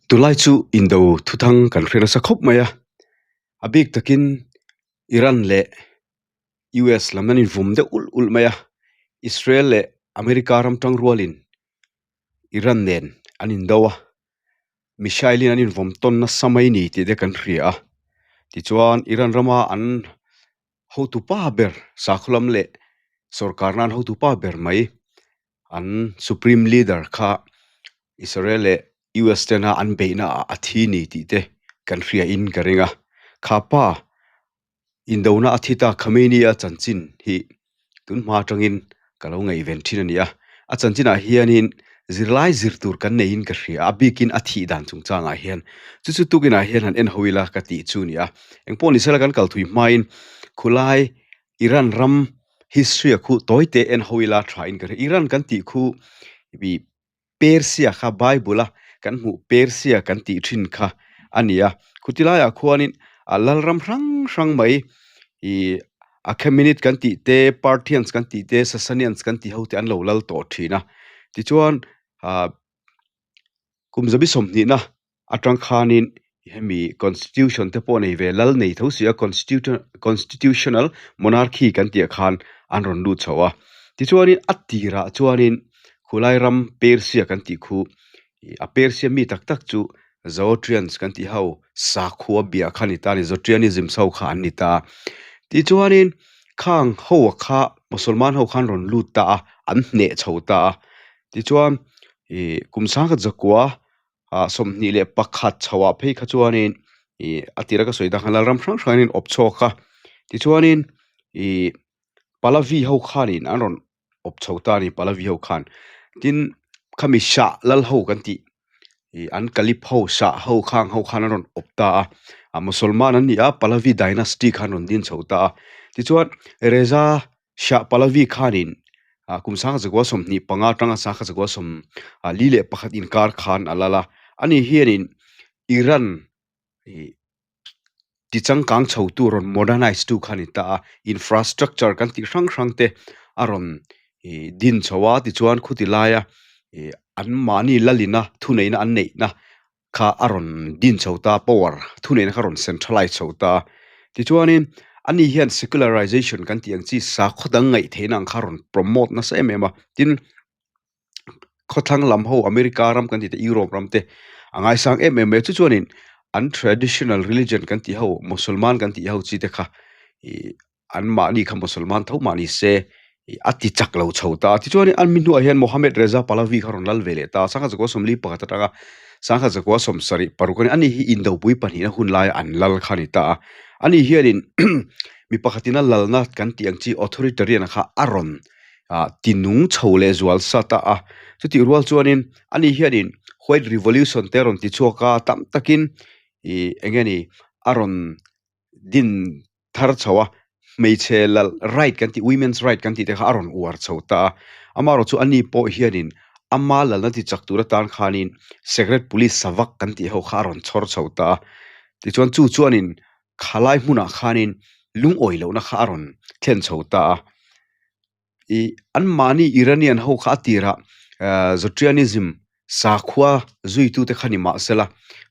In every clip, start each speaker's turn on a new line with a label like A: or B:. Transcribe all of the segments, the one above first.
A: Tunlai chu indo thuthang kan hre nasa khawp mai a, a bik takin Iran leh US lam an invum deuh ulh ulh mai a, Israel leh America ram tang rualin Iran nen an indo a, missile in an invawm tawn nasa mai ni tih te kan hria a, tichuan Iran rama an hotu pa ber sakhaw lam leh sorkar nan hotu pa ber mai an supreme leader kha Israel leh US tena an beihna ah a thi ni tih te kan hria in ka ring a, kha pa indona a thi ta Khamenei a chanchin hi tun hma atangin ka lo ngaihven thin a ni a, a chanchin ah hianin zirlai zir tur kan neiin ka hria a, a bikin a thih dan chungchangah hian chu chu tukin ah hian han en ho ila ka tih chu a ni a, engpawh ni sela kan kal thui hmain khulai Iran ram history a khu tawi te en ho ila tha in ka hria. Iran kan tih khu ih Persia kha Bible a kan hmuh Persia kan tih thin kha a ni a. Khuti laiah khuanin a lalram hrang hrang mai ih Achaemenid kan tih te, Parthians kan tih te, Sasanians kan tih ho te an lo lal tawh thin a. Tichuan ah kum zabi sawmhnihna atang khanin hemi constitution te pawh nei ve lal nei tho si a constitutional monarchy kan tih ah khan an rawn lut chho a tichuanin a tirah chuanin khulai ram Persia kan tih khu ih a Persia mi tak tak chu Zoroastrians kan tih ho sakhua bia kha a ni ta a ni Zoroastrianism ho kha an ni ta a tichuanin khang ho kha Musalman ho khan rawn lut ta a an hneh chho ta a tichuan ih kum sangkhat zakua ah 21 chhoah phei kha chuanin ih a tira ka sawi tak ang lalram hrang hrangin awp chhuak a tichuanin ih Pahlavi ho khanin an rawn awp chho ta a ni Pahlavi ho khan tin khami Shah lal ho kan tih ih an Kalip ho Shah ho khang ho khan an rawn awp ta a ah Musalman an ni a Pahlavi dynasty khan rawn din chho ta a tichuan Reza Shah Pahlavi khanin ah kum 1925 atanga 1941 inkar khan a lal a, ani hianin Iran ih ti changkang chho tu rawn modernize tu kha a ni ta a, infrastructure kan tih hrang hrang te a rawn ih din chho a tichuan khuti laia ih an mahni lalina thuneihna an neihna kha a rawn din chho ta power thuneihna kha a rawn centralize chho ta tichuanin ani hian secularization kan tih ang chi sakhaw dang ngaih theihna ang kha a rawn promote nasa em em a tin khawthlang lam ho America ram kan tih te Europe ram te a ngaisang em em mai a chu chuanin an traditional religion kan tih ho Musalman kan tih ho chi te kha ih an mahni kha Musalman tho mah ni se ih a ti chak lo chho ta a tichuanin an mi hnuah hian Mohammed Reza Pahlavi kha a rawn lal ve leh ta a sangha 41 atanga sangha 76 a ni ani hi indopui pahnihna hun laia an lal kha a ni ta a ani hianin mi pakhatin a lalna kan tih ang chi authoritarian kha a rawn ah ti nung chho leh zual sa ta a chutih rual chuanin ani hianin white revolution te a rawn ti chhuak a tam takin ih eng nge ni a rawn din thar chho a, hmeichhe lal right kan tih women's right kan tih te kha a rawn uar chho ta a, amaherawh chu ani pawh hianin ama lalna ti chak tur atan khanin secret police savak kan tih ho kha a rawn chhawr chho ta a, tichuan chu chuanin khalai hmunah khanin lungawi lohna kha a rawn thlen chho ta a. Ih anmahni Iranian ho kha a tirah Zoroastrianism sakhua zuitute kha ni mah sela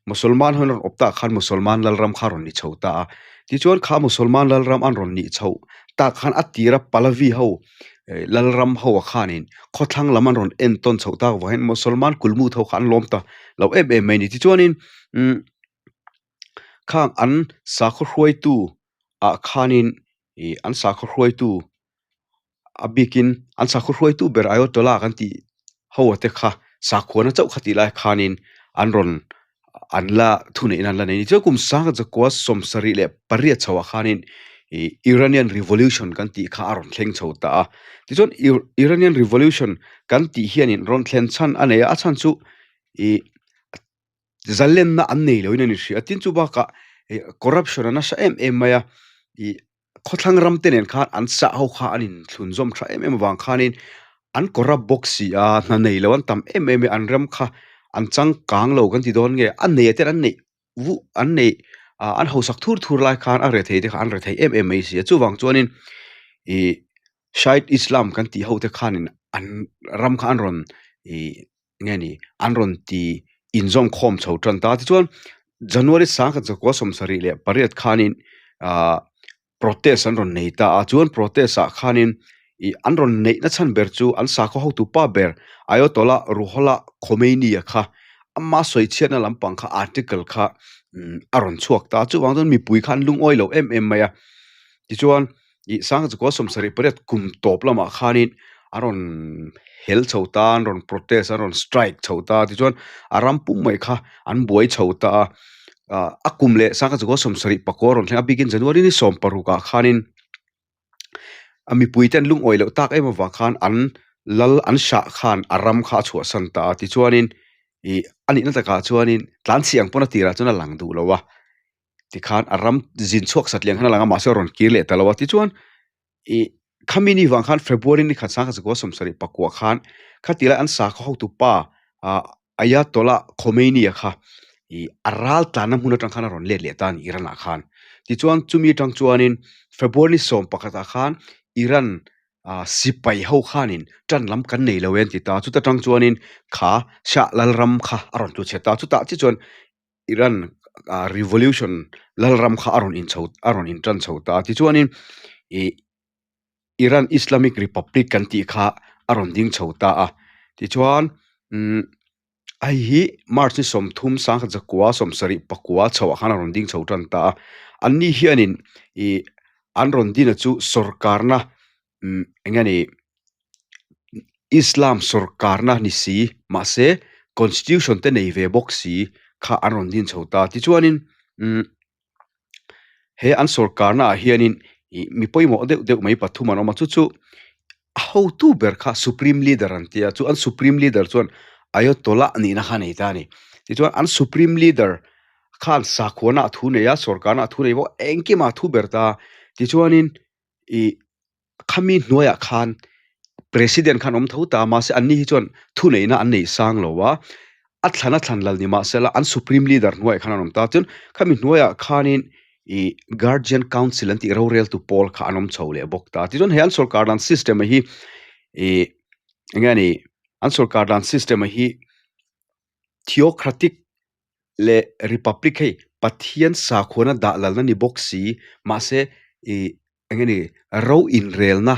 A: Musalman ho an rawn awp tah khan Musalman lalram kha a rawn ni chho ta a tichuan kha Musalman lalram an rawn nih chhoh tak khan a tira Pahlavi ho lalram ho ah khanin khawthlang lam an rawn en tawn chhoh tak vangin Musalman kulmut ho kha an lawm ta lo em em mai a ni tichuanin umm khang an sakhaw hruaitu ah khanin ih an sakhaw hruaitu a bikin an sakhaw hruaitu ber Ayatollah kan tih ho te kha sakhuana chauh kha tih lai khanin an rawn an la thuneihna an la nei a ni chuan kum sanga zakua 78 chhoah khanin ih Iranian revolution kan tih kha a rawn thleng chho ta a tichuan Iranian revolution kan tih hianin rawn thlen chhan a nei a a chhan chu ih zalenna an nei loin a ni hria tin chu bakah ih corruption a nasa em em mai a ih khawthlang ram te nen khan an sah ho kha an inthlun zawm tha em em avang khanin an corrupt bawk si a hna nei lo an tam em em a an ram kha an changkang lo kan ti dawn nge a nei ah ten an neih vuh an neih ah an hausak thur thur lai khan a rethei te kha an rethei em em mai si a chuvang chuanin ih Shiite Islam kan tih ho te khanin an ram kha an rawn ih nge ni an rawn ti inzawm khawm chho tan ta. Tichuan January 1978 khanin ah protest an rawn nei ta a, chuan protest ah khanin ih an rawn neih na chhan ber chu an sakhaw hotu pa ber Ayatollah Ruhollah Khomeini a kha ama sawi chhiatna lampang kha article kha umm a rawn chhuak ta a, chuvang chuan mipui kha an lungawi lo em em mai a, tichuan ih 1978 kum tawp lamah khanin a rawn hel chho ta a, an rawn protest a, an rawn strike chho ta a, tichuan a ram pum mai kha an buai chho ta a, ah a kum leh 1979 a rawn thleng a, bikin January ni 16 ah khanin a mipui ten lungawi loh tak em avang khan an lal an hrah khan a ram kha a chhuahsan ta a, tichuanin ih a nihna takah chuanin tlanchhiah ang pawn a tirah chuan a lang duh lo a. Tikhan a ram zin chhuak satliang khan a lang a, mahse a rawn kir leh ta lo a. Tichuan, ih khami ni vang khan February ni khat 1979 khan khati lai an sakhaw hotu pa ah Ayatollah Khomeini-a kha ih a ral tlanna hmun atang khan a rawn let leh ta a ni Iran ah khan. Tichuan, chumi atang chuanin February ni sawm pakhatah khan Iran ah sipai ho khanin tan lam kan nei lo e an ti ta. Chuta tang chuanin kha Shah Lalram kha a rawn tlu chhe ta. Chutah chi chuan Iran revolution lalram kha a rawn inchho a rawn intan chho ta a tichuanin ih Iran Islamic Republic kan tih kha a rawn ding chho ta a tichuan umm hei hi March ni 30 1974 chhoah khan a rawn ding chho tan ta a anni hianin ih an rawn din a chu sawrkarna umm eng nge ni Islam sawrkarna ni si mahse constitution te nei ve bawk si kha an rawn din chho ta tichuanin umm he an sawrkarna ah hianin ih mi pawimawh deuh deuh mai pathum an awm a chu chu a hotu ber kha supreme leader an tia chu an supreme leader chuan Ayatollah nihna kha a nei ta a ni tichuan an supreme leader khan sakhuana a thu nei a sawrkarna a thu nei bawk a engkim ah a thu ber ta tichuanin ih Khami hnuaiah khan President khan awm tho ta a, mahse anni hi chuan thuneihna an nei sang lo a, a thlan a thlan lal ni mahsela an Supreme Leader hnuaiah khan an awm ta. Chuan khami hnuaiah khanin ih Guardian Council an tih roreltu pawl kha an awm chho leh bawk ta. Tichuan he an sawrkar dan system hi ih eng nge ni an sawrkar dan system hi theocratic leh Republic hei Pathian sakhuana dah lalna ni bawk si mahse ih eng nge ni ro inrelna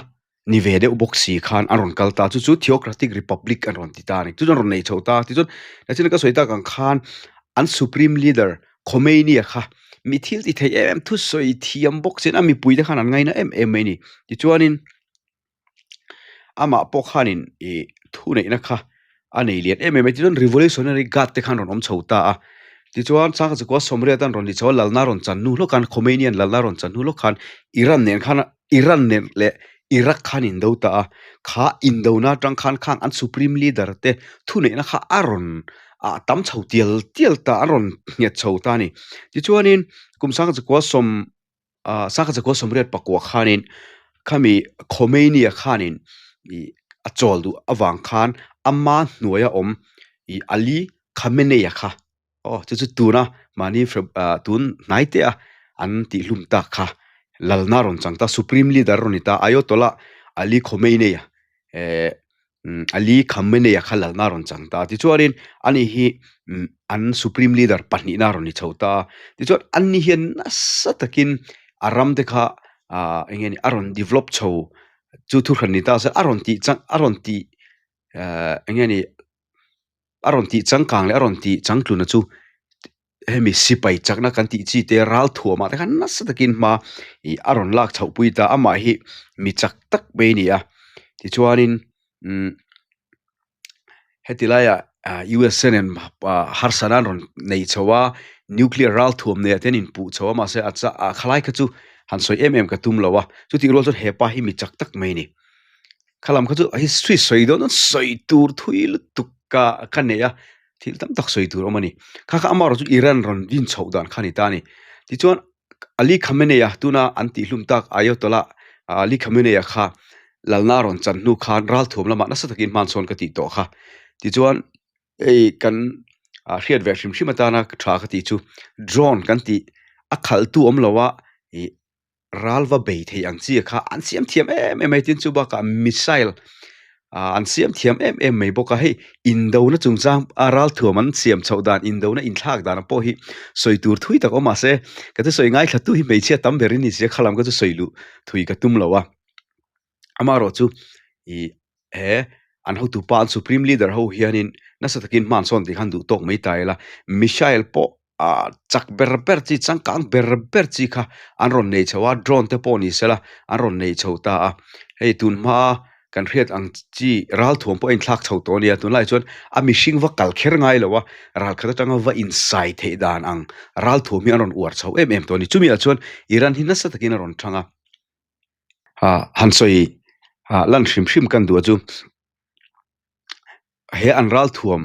A: ni ve deuh bawk si khan an rawn kal ta chu chu theocratic republic an rawn ti ta a ni chu chuan an rawn nei chho ta tichuan nachina ka sawi tak ang khan an supreme leader Khomeini-a kha mi thil ti thei em em thusawi thiam bawk sin a mipui te khan an ngaina em em mai a ni tichuanin. Amah pawh khanin ih thuneihna kha a nei lian em em a tichuan revolutionary guard te khan rawn awm chho ta a tichuan changkachakua sawmriat an rawn ni chho a lalna rawn chan hnu hlawk khan Khomeini an lalna rawn chan hnu hlawk khan Iran nen khan Iran nen leh Iraq khan indo ta a kha indona atang khan khang an supreme leader te thuneihna kha a rawn ah tam chho tial tial ta a rawn nghet chho ta a ni tichuanin kum sangchakua sawm ah 1989 khanin khami Khomeini-a khanin ih a chawl duh avang khan ama hnuaia awm ih Ali Khamenei-a kha aw chu chu tuna mahni ah tun hnai te a an tihhlum tak kha lalna rawn chang ta supreme leader a rawn ni ta Ayatollah Ali Khomeini-a eh Ali Khamenei-a kha lalna a rawn chang ta a, tichuanin ani hi an supreme leader pahnihna a rawn ni chho ta a, tichuan ani hian nasa takin a ram te kha ah eng nge ni a rawn develop chho chu thuhran ni ta se a rawn tih chang a rawn tih ah eng nge ni a rawn tih changkang leh a rawn tih changtluna chu hemi sipai chakna kan tih chi te ral thuamah te khan nasa takin hma ih a rawn lak chhoh pui ta amah hi mi chak tak mai a ni a tichuanin umm heti laiah ah U_S_A nen harsatna an rawn nei chho a nuclear ral thuam nei ah te an inpuh chho a mahse a chah ah khalai kha chu han sawi em em ka tum lo a chutih rual chuan hepa hi mi chak tak mai a ni. Khalam kha chu history sawi dawn dawn sawi tur thui lutuk ka ka nei a thil tam tak sawi tur a awm a ni kha kha amaherawhchu chu Iran rawn din chhoh dan kha a ni ta a ni tichuan Ali Khamenei-a tuna an tihhlum tak Ayatollah Ali Khamenei-a kha lalna a rawn chan hnu khan ralthuam lamah nasa takin hmanchhawn ka tih tawh kha tichuan hei kan hriat ve hrim hrim atana tha ka tih chu drone kan tih a khalhtu awm lo a ih. Ral va bei thei ang chi kha an siam thiam em em mai tin chu bakah missile. Ah an siam thiam em em mai bawk a, hei indona chungchang a ralthuam an siam chhoh dan indona inthlak dan pawh hi sawi tur thui tak awm mahse ka thusawi ngaithla tu hi hmeichhia tam berin ni sia khalam ka chu sawi luh thui ka tum lo a. Amaherawhchu ih he an hotupa an supreme leader ho hianin nasa takin hman sawn tih khan duh tawk mai ta ila missile pawh ah chak ber ber chi changkang ber ber chi kha an rawn nei chho a drone te pawh ni sela an rawn nei chho ta a hei tun hma kan hriat ang chi ralthuam pawh a inthlak chho tawh a nia tunlai chuan a mihring va kal kher ngai lo a ral khat atanga va insai theih dan ang ralthuam hi an rawn uar chho em em tawh a ni chumi ah chuan Iran hi nasa takin a rawn thang a ah han sawi ah lan hrim hrim kan duh a chu. He an ralthuam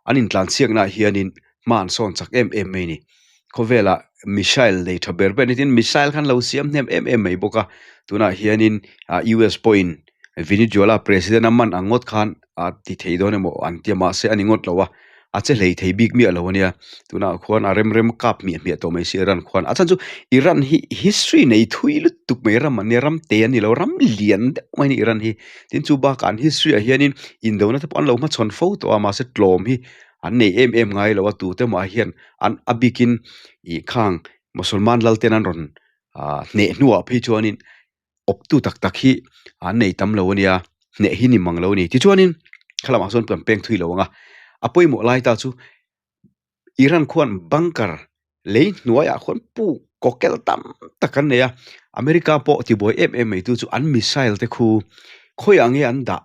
A: an intlanchhiaknaah hianin hma an sawn chak em em mai a ni. Khawvelah missile nei tha ber ber a ni tin missile khan lo siam hnem em em mai bawk a. Tunah hianin ah US pawhin Venezuela president a man ang ngawt khan a ti thei dawn emaw an ti a mahse a ni ngawt lo a. A che hlei thei bik miah lo a nia. Tunah khuan a rem rem kap hmiah hmiah tawh mai si Iran khuan. A chhan chu Iran hi history nei thui lutuk mai ram an nia, ram te an ni lo, ram lian deuh mai a ni Iran hi. Tin chu bakah an history ah hianin indona te pawh an lo hmachhawn fo tawh a, mahse tlawm hi an nei em em ngai lo a, tute mah hian an a bikin ih khang Mosolman lal ten an rawn ah hneh hnuah phei chuanin awptu tak tak hi an nei tam lo a nia, hneh hi ni mang lo a ni. Tichuanin khalamah chuan kan peng thui lo ang a, a pawimawh lai ta chu Iran khuan bunker lei hnuaiah khuan puk kawkel tam tak an nei a, America pawh tibuai em em mai tu chu an missile te khu khawiah nge an dah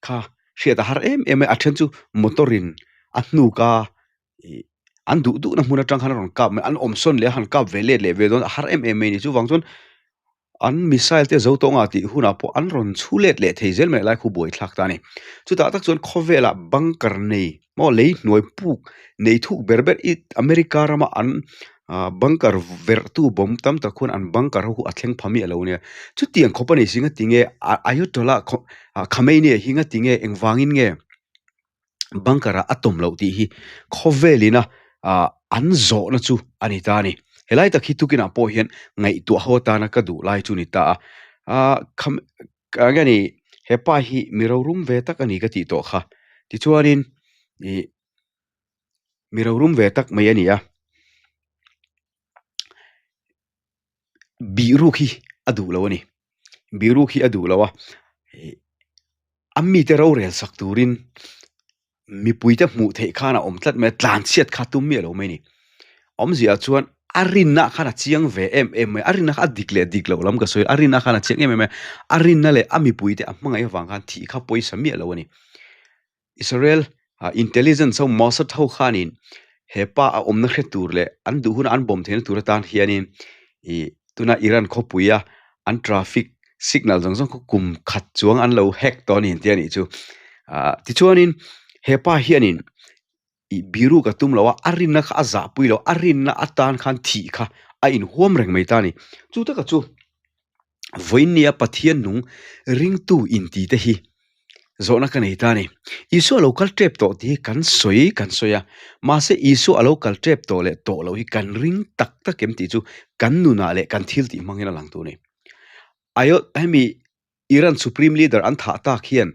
A: kha hriat a har em em mai a, a then chu motor in a hnuk a ih an duh duhna hmun atang khan a rawn kap mai a, an awm sawn leh a han kap ve let leh ve dawn a har em em mai a ni. Chuvang chuan An missile te zo tawng ah tih hunah pawh an rawn chhu let leh thei zel mai lai khu buai thlak ta a ni. Chutah tak chuan khawvelah bunker nei maw lei hnuai puk nei thuk ber ber i America rama an ah bunker verhtu bawm tam tak khuan an bunker ho khu a thleng pha miah lo a nia. Chutiang khawp a ni si ngatinge Ayatollah Khamenei hi ngatinge engvangin nge bunker ah a tawm loh tih hi khawvel ina ah an zawhna chu a ni ta a ni helai tak hi tukinah pawh hian ngaihtuah ho atana ka duh lai chu a ni ta a ah kham eng nge ni hepa hi mi rorum ve tak a ni ka tih tawh kha tichuanin ih mi rorum ve tak mai a ni a bihruk hi a duh lo a ni bihruk hi a duh lo a ih. A mite rorel sak turin mipuite hmuh theih khan a awm tlat mai a, tlanchhiat kha tum miah lo mai a ni. Awmzia chuan a rinna khan a chiang ve em em mai a, a rinna kha a dik leh dik loh lam ka sawi a, a rinna khan a chiang em em mai a, a rinna leh a mipuite a hmangaih avang khan thih kha pawisa miah lo a ni. Israel intelligence ho Mossad ho khanin he pa a awmna hre tur leh an duh huna an bawm theihna tur atan hianin ih tuna Iran khawpuia an traffic signal zawng zawng kha kum khat chuang an lo hack tawh a ni ang tih a nih chu. Ah tichuanin he pa hianin ih biru ka tum lo a, a rinna kha a zahpui lo a, a rinna atan khan thih kha a inhuam reng mai ta a ni. Chu taka chu vawiinnia Pathian nung ringtu inti te hi zawhna ka nei ta a ni. Isua lo kal tep tawh tih hi kan sawi kan sawi a, mahse Isua a lo kal tep tawh leh tawh loh hi kan ring tak tak em tih chu kan nunah leh kan thil tih hmangin a lang tur a ni. Ayo hemi Iran Supreme Leader an thah tak hian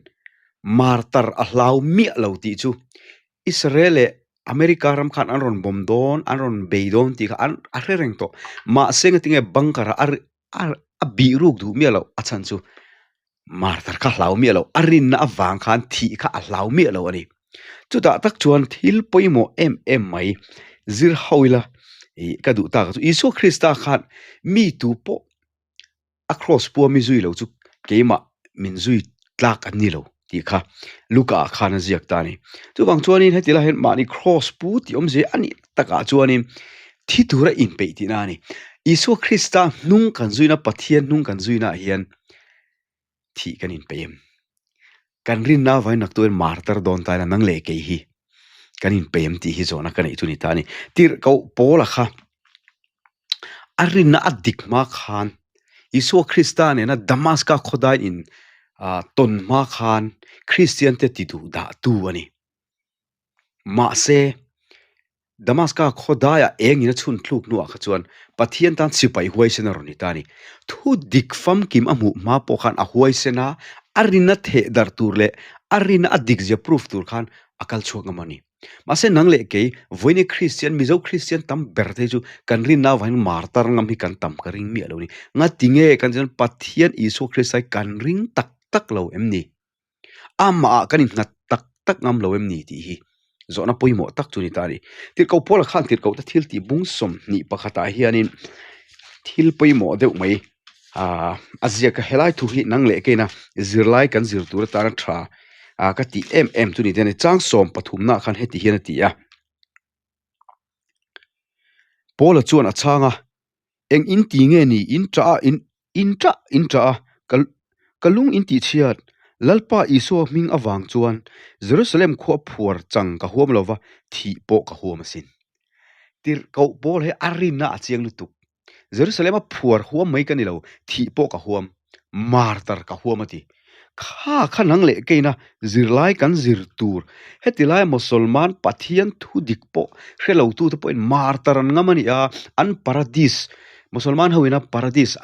A: martar a hlau miah lo tih chu Israel leh America ram khan an rawn bawm dawn an rawn bei dawn tih kha an a hre reng tawh. Mahse ngatinge bunker ah a a bih ruk duh miah loh a chhan chu Martar kha hlau miah lo, a rinna avang khan thih kha a hlau miah lo a ni. Chutah tak chuan thil pawimawh em em mai zir ho ila ih ka duh tak chu Isua Krista khan mi tu pawh a cross pua mi zui lo chu keimah min zui tlak an ni lo tih kha Luka ah khan a ziak ta a ni. Chuvang chuanin heti lai hian mahni cross pu tih awmzia a nih takah chuanin thi tura inpeih tihna a ni. Isua Krista hnung kan zuina Pathian hnung kan zuinaah hian thih kan inpeih em? Kan rinna avangin naktuin martar dawn ta ila nang leh kei hi kan inpeih em tih hi zawhna ka neih chu a ni ta a ni. Tirhkoh Paula kha a rinna a dik hma khan Isua Krista nena Damaska khawdai in ah tawn hma khan Kristian te ti duh dah tu a ni. Mahse, Damaska khawdaiah engin a chhun thluk hnuah kha chuan Pathian tan sipai huaisen a rawn ni ta a ni. Thu dik famkim a hmuh hma pawh khan a huaisen a, a rinna theh darh tur leh A rinna a dik zia proof tur khan a kal chhuak ngam a ni. Mahse nang leh kei, vawiin Kristian, Mizo Kristian tam ber te chu kan rinna avangin martar ngam hi kan tam ka ring miah lo a ni. Ngati nge kan chuan Pathian Isua Krista hi kan ring tak tak lo em ni? Amah ah kan innghat tak tak ngam lo em ni tih hi zawhna pawimawh tak chu a ni ta a ni. Tirhkoh Paula khan tirhkoh te thil tih bung 21 ah hianin thil pawimawh deuh mai aaa a ziak a, helai thu hi nang leh keina zirlai kan zir tur atana tha ah ka tih em em chu ni te a ni. Chang sawm pathumna ah khan heti hian a ti a, Paula chuan a chhang a, Eng in ti nge ni in tah a in in tah in tah a ka ka lung in tih chhiat Lalpa Isua hming avang chuan Jerusalem khua phuar chang ka huam lova thih pawh ka huam asin. Tirhkoh Paul hi a rinna a chiang lutuk. Jerusalem a phuar huam mai ka ni lo, thih pawh ka huam, martar ka huam a ti. Kha kha nang leh keina zirlai kan zir tur, heti laia Mosolman Pathian thu dik pawh hre lo tute pawhin martar an ngam a ni a, an paradis, Mosolman ho ina paradis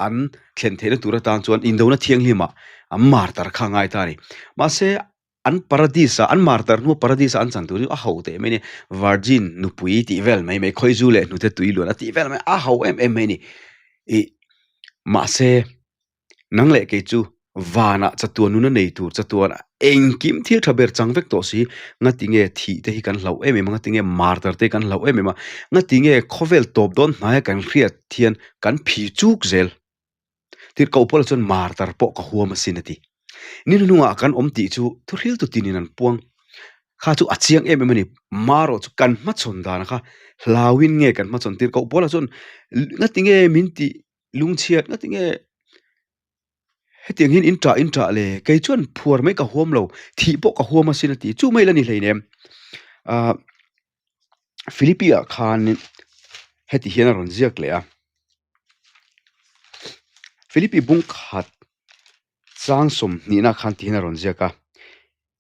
A: an thlen theihna tur atan chuan indona thianghlimah an martar kha a ngai ta a ni. Mahse, An paradis a, an martar hnua paradis a an chan tur chu a ho teh mai a ni. Virgin nupui tih vel mai mai, khawizu leh hnute tui luan a tih vel mai, a ho em em mai a ni. Ih, mahse, nang leh kei chu vanah chatuan nuna nei tur chatuan engkim thil tha ber chang vek tawh si, ngati nge thih te hi kan hlauh em em a, ngati nge martar te hi kan hlauh em em a, ngati nge khawvel tawp dawn hnaia kan hriat hian kan phi chuk zel. Tirhkoh Paula chuan martar pawh ka huam asin a ti. Ni hnuhnungah kan awm tih chu thuhriltu tinin an puang. Kha chu a chiang em em a ni. Marawh chu kan hmachhawn dana kha hlauin nge kan hmachhawn. Tirhkoh Paula chuan ngati nge min tih lungchhiat, ngati nge hetiang hian in ṭah in ṭah le, kei chuan phuar mai ka huam lo, thih pawh ka huam asin a ti. Chu mai la ni hleinem. Ahh Philippi ah khan heti hian a rawn ziak leh a. Philippi bung khat chang sawmhnihna khan tihian a rawn ziak a,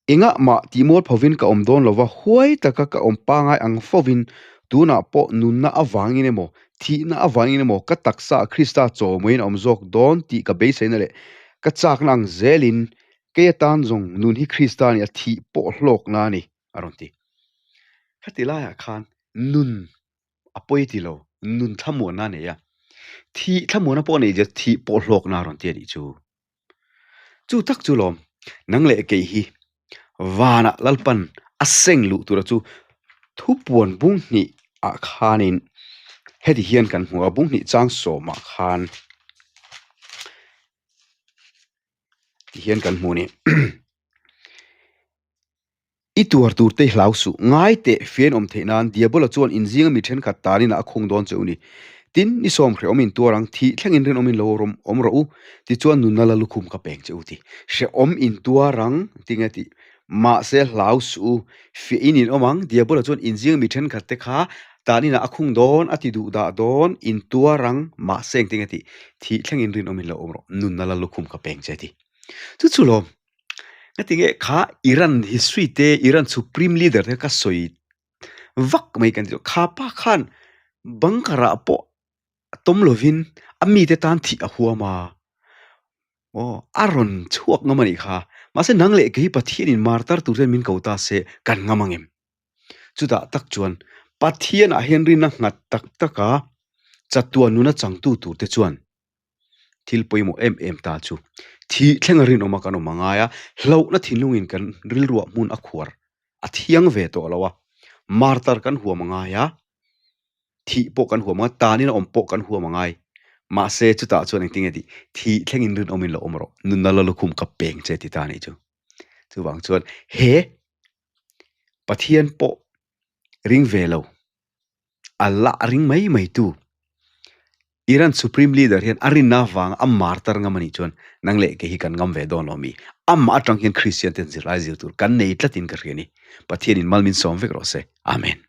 A: Engah mah tih mual phovin ka awm dawn lova, huai taka ka awm pangai ang fovin tunah pawh nunna avangin emaw, thihna avangin emaw ka taksa ah Krista chawmawin a awm zawk dawn tih ka beiseina leh ka chakna ang zelin kei atan zawng nun hi Krista a ni a, thih pawh hlawkna a ni, a rawn ti. Khati laiah khan nun a pawi ti lo, nun thlamuanna a nei a, thih thlamuanna pawh a nei zia thih pawh hlawkna a rawn ti a nih chu. Chu tak chu lawm, nang leh kei hi vanah Lalpan a seng luh tura chu thupuan bung hnih ah khanin heti hian kan hmu a, bung hnih chang sawmah khan ti hian kan hmu a ni. I tuar tur te hlau suh. Ngai teh fian awm theih nan Diabola chuan in zinga mi thenkhat tanin a khung dawn che u ni. Tin, ni sawm hrehawm in tuar ang, thih thlengin rinawm in lo awm rawh u, tichuan nunna la lukhum ka peng che u ti. Hrehawm in tuar ang, ti nge tih. Mahse hlau suh u, fiah in in awm ang, Diabola chuan in zinga mi thenkhat te kha tanin a khung dawn, a ti duh dah dawn, in tuar ang, mahse engtin nge tih, thih thlengin rinawm in lo awm rawh, nunna la lukhum ka peng che ti. Chu chu lawm. Ngati nge kha Iran history te Iran supreme leader te ka sawi vak mai kan ti chu kha pa khan bunker ah pawh tawm lovin a mite tan thih a huam a aw a rawn chhuak ngam a nih kha mahse nang leh kei Pathianin martar tur hian min ko ta se kan ngam ang em chutah tak chuan Pathianah hian rinna nghat tak tak a chatuan nuna changtu tur te chuan. Thil pawimawh em em ta chu thih thlenga rinawma kan awm a ngai a, hlauhna thinlungin kan rilruah hmun a khuar a thiang ve tawh lo a, martar kan huam a ngai a, thih pawh kan huam a ngai, tanin a awm pawh kan huam a ngai. Mahse chutah chuan engtin nge tih, thih thlengin rinawmin lo awm rawh, nunna la lukhum ka peng che ti ta a nih chu. Chuvang chuan he Pathian pawh ring ve lo, Allah a ring mai mai tu. Iran Supreme Leader hian a rinna avanga a martar ngam a nih chuan nang leh kei hi kan ngam ve dawn lo mi. Amah atang hian Christian ten zirlai zir tur kan nei tlatin ka hria a ni. Pathianin mal min sawm vek rawh se. Amen.